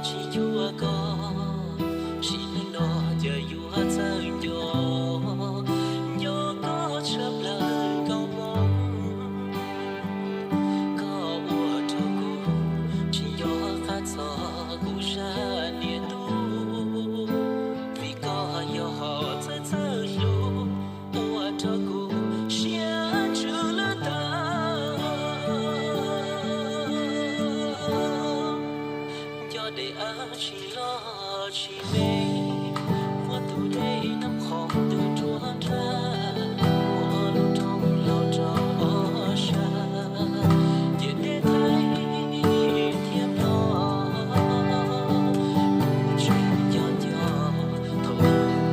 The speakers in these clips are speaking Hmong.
Tsis cuag koj, sim neej no cas yuav txawj nco, nco koj tshaj plaws nkaus moo. Koj ua rau kuv tsis nco qab txog kuv zaj niam tub, vim koj yog hom txawj txawj hlub, ua rau kuv siab ntsws lawm tag. Nco dej av tsis loj tsis me, muab tus dej nab qhov twg nruab nrag, muab lub roob laus rau ob sab, ces dej thaij thiab plob, kuv tseem nco nco thaum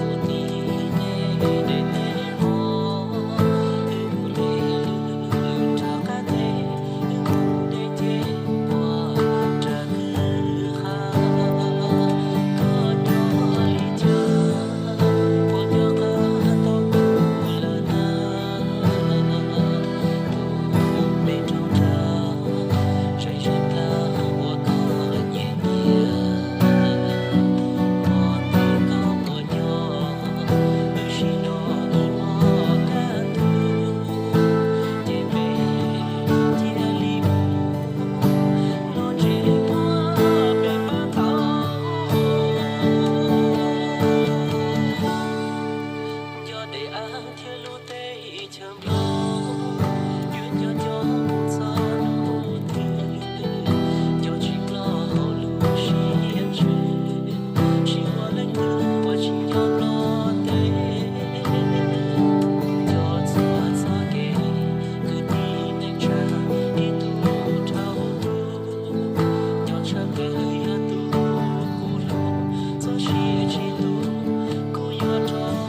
wb mus tim nej dej teb hov, wb mus dej lwm rov qab teb, wb mus dej ceg puag nram kwj ha, koj nrog li cas puas nco qab tau kuv lawm na. Tus me rau nra, zais zaj dab uas koj nyiam nyiam, koj twb koj puas nco, wb sib nrog mus mog kaj ntug, ces peb cia li mus, no ntshe muab peb pab tau. Nco dej av thiab lub teb chaws Nplog, yuav nco nco mus txog hnub twg, nco tsis ploj hauv lub siab ntsws, tsis muaj leej twg uas tsis nco Nplog teb. Nco txhua txoj kev, kwv tij neej tsa, ib tug dhau tus, nco tshaj plaws yog tus kuv hlub, txoj sia tsis tu, kuv yuav rov los.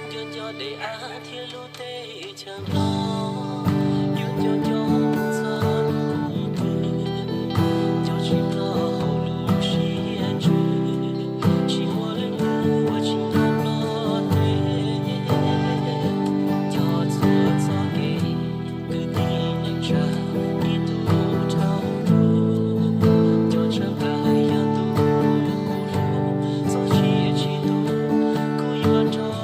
Nco nco dej av thiab lub teb chaws Nplog, yuav nco nco txog hnub twg, nco tsis ploj hauv lub siab ntsws, tsis muaj leej twg uas tsis nco Nplog teb. Nco txhua txoj kev, kwv tij neej tsa, ib tug dhau tus, nco tshaj plaws yog tus kuv hlub, txoj sia tsis tu, kuv yuav rov los.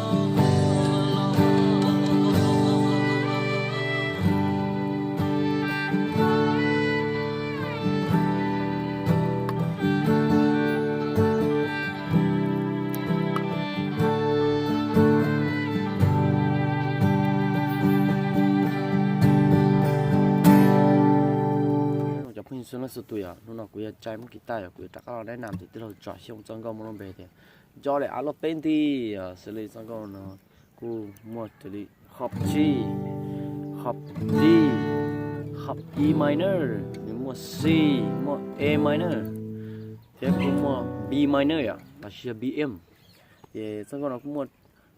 Cov phooj ywg txhua leej txhua tus yom, hnub no kuv yog Tsaib Muab Kiv Taj yom, kuv yuav rov qab los dab nam tus tij laug Tsom Xyooj txoj nkauj muaj lub npe tias Nco dej av luaj peb nti. Xws li txoj nkauj no kuj muaj raws li khov G, khov D, khov E minor, nws muaj C, muaj A minor, thiab kuj muaj B minor yom, los sis yog B M. Ces txoj nkauj no kuj muaj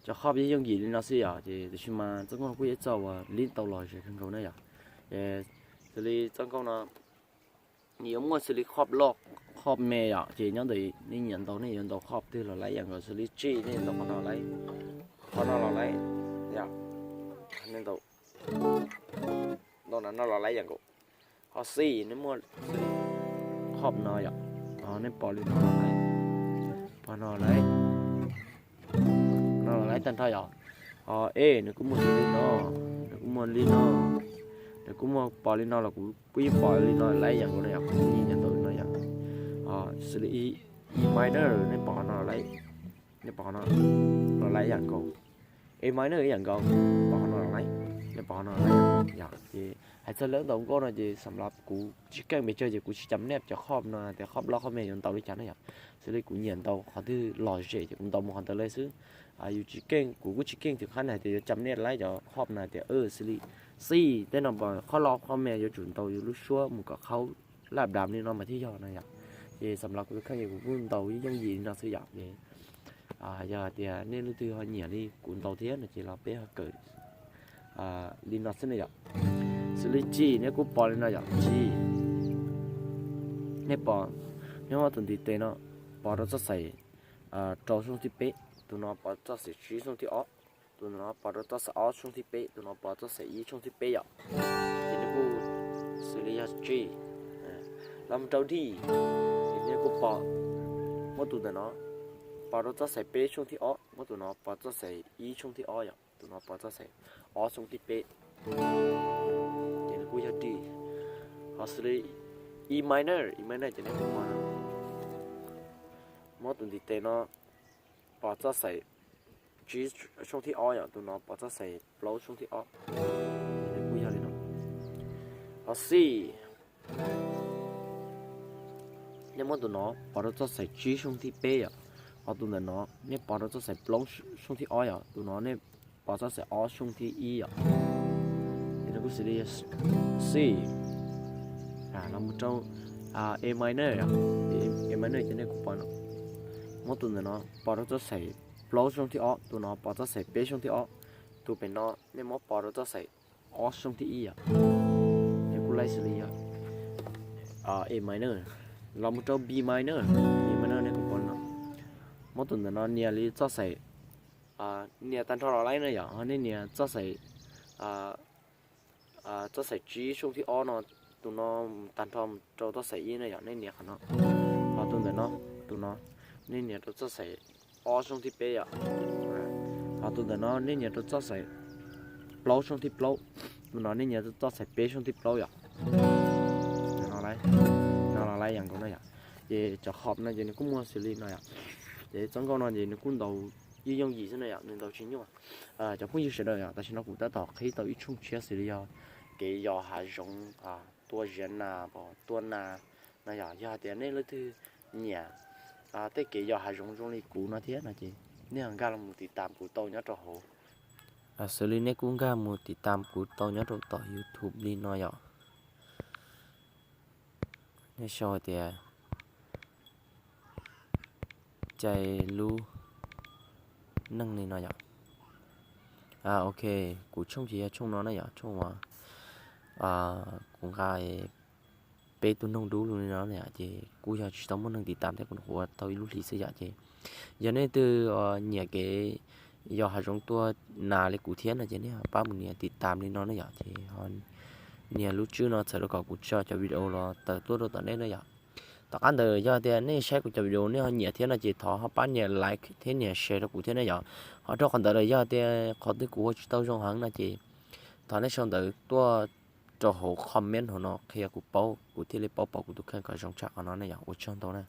cov khov yooj yim li no xwb yom, ces tiam sis mas txoj nkauj no kuj yog ib txoj uas lib tau los ze kawg nkaus na yom. Ces xws li txoj nkauj no nws yuav muaj xws li khov loj, khov me yom, ces nyob ntawm nej nyiam ntaus nej yuav ntaus khov twg los laib yam nkaus, xws li G nej ntaus qhov no laib, qhov no los laib, nej ntaus, ntaus no los laib yam nkaus. Khov C nej muaj xws li khov no yom, nej pom li no los laib, pom no laib, no los laib tag nrho yom. Qhov E nws kuj muaj xws li no, nws kuj Muaj li no, nws kuj muaj pos li no los kuv kuj yeej pos li no laiv ib yam nkaus no yom, kuv kuj nyiam nyiam ntau li no yom. Xws li E minor, nej pom qhov no laiv, nej pom qhov no los laiv ib yam nkaus. A minor ib yam nkaus, pom qhov no los laiv, nej pom qhov no los laiv yom. Ces hais txog lawv ntaus nkauj no ces xam las kuv tsis keej pes tsawg ces kuv tsis cam nej cov chord no tias chord loj chord medium yuav ntaus li cas na yom. Xws li kuv nyiam ntaus qhov twg lom zem ces kuv ntaus mus qhov ntawd li xwb. Yus tsis keej, kuv kuj tsis keej twg qhab na hais tias yuav cam nej laiv cov chord no tias xws li C, tej no pom chord loj chord medium yuav tsum ntaus yus lub suab mus kom qhaub laj dam li no mas thiaj yog no yom. Ces xam las kuv tus kheej ces kuv kuj ntaus yooj yim li no xwb yom. Ces yog hais tias nej leej twg ho nyiam li kuv ntaus thiab no ces los peb ho kawm li no xwb na yom. Xws li G, nej kuj pom li no yom, G. Nej pom, nej muab tus ntiv tes no pov rau txoj xais rau xyoo thib peb, tus no pov txoj xais tsib xyoo thib ob, tus no pov rau txoj xais ob xyoo thib peb, tus no pov txoj xais ib xyoo thib peb yom. Ces nej kuj xws li yog G. Los mus rau D, ces nej kuj pom, muab tus ntawm no pov rau txoj xais peb xyoo thib ob, muab tus no pov txoj xais ib xyoo thib ob yom, tus no pov txoj xais ob xyoo thib peb. Ces nws kuj yog D. Ho xws li E minor, E minor ces nej kuj pom no, muab tus ntiv tes no pov txoj xais tsib xyoo thib ob yom, tus no pov txoj xais plaub xyoo thib ob. Ces nws kuj yog li no. Ho C, nej muab tus no pov rau txoj xais tsib xyoo thib peb yom. Ho tus ntawm no nej pov rau txoj xais plaub xyoo thib ob yom, tus no nej pov txoj xais ob xyoo thib ib yom. Ces nws kuj xws li C. Los mus rau A minor yom, A minor ces nej kuj pom no, muab tus ntawm no pov rau txoj xais plaub xyoo thib ob, tus no pov txoj xais peb xyoo thib ob, tus pem no nej muab pov rau txoj xais ob xyoo thib ib yom. Ces kuj laib xws li yog A minor. Los mus rau B minor, B minor nej kuj pom no, muab tus ntawm no nias li txoj xais, nias tag nrho los laib na yom, ho nej nias txoj xais, txoj xais tsib xyoo thib ob no, tus no tag nrho rau txoj xais ib na yom, nej nias qhov no. Ho tus ntawm no, tus no nej nias rau txoj xais ob xyoo thib peb yom. Ho tus ntawm no nej nias rau txoj xais plaub xyoo thib plaub, tus no nej nias rau txoj xais peb xyoo thib plaub yom. No los laib ib yam nkaus no yom. Ces cov chord no ces nws kuj muaj xws li no yom. Ces txoj nkauj no ces nws kuj ntaus yooj yooj yim xwb na yom, nws ntaus tsis nyuaj. Cov phooj ywg sawv daws yom, tam sim no kuv tab tom qhib tau ib tshooj tshiab xws li yog kev yos hav zoov, tua ziav nas, tua nas no yom. Yog hais tias nej leej twg nyiam tej kev yos hav zoov zoo li kuv no thiab no ces nej ho nkag los mus tiv tam kuv tau nyob rau hauv, xws li nej kuj nkag mus tiv tam kuv tau nyob rau tom YouTube li no yom. Nej sau hais tias cai lub neej li no yom. Ok, kuv tshooj ces yog tshooj no na yom, tshooj uas kuv nqa peb tug noog dub li no na yom, ces kuj yog tsis tau muaj neeg tiv tam thiab, kuv nyuam qhuav tau ib lub hlis xwb yom. Ces yog nej leej twg nyiam kev yos hav zoov tua nas li kuv thiab no ces nej ho pab mus nias tiv tam li no na yom, ces ho nias lub tswb no txhawm rau kom kuv tso cov video los tawm tuaj rau tom nej na yom. Tom qab ntawd yog tias nej saib kuv cov video nej ho nyiam thiab no ces thov ho pab nias like thiab nias share rau kuv thiab ne yom. Ho rau qhov ntawd lawm yog tias qhov twg kuv ua tsis tau zoo heev no ces thov nej sau ntawv tuaj rau hauv comment hauv no qhia kuv paub, kuv thiaj li paub pom kuv tus kheej kom zoo tshaj qhov no ne yom. Ua tsaug ntau na.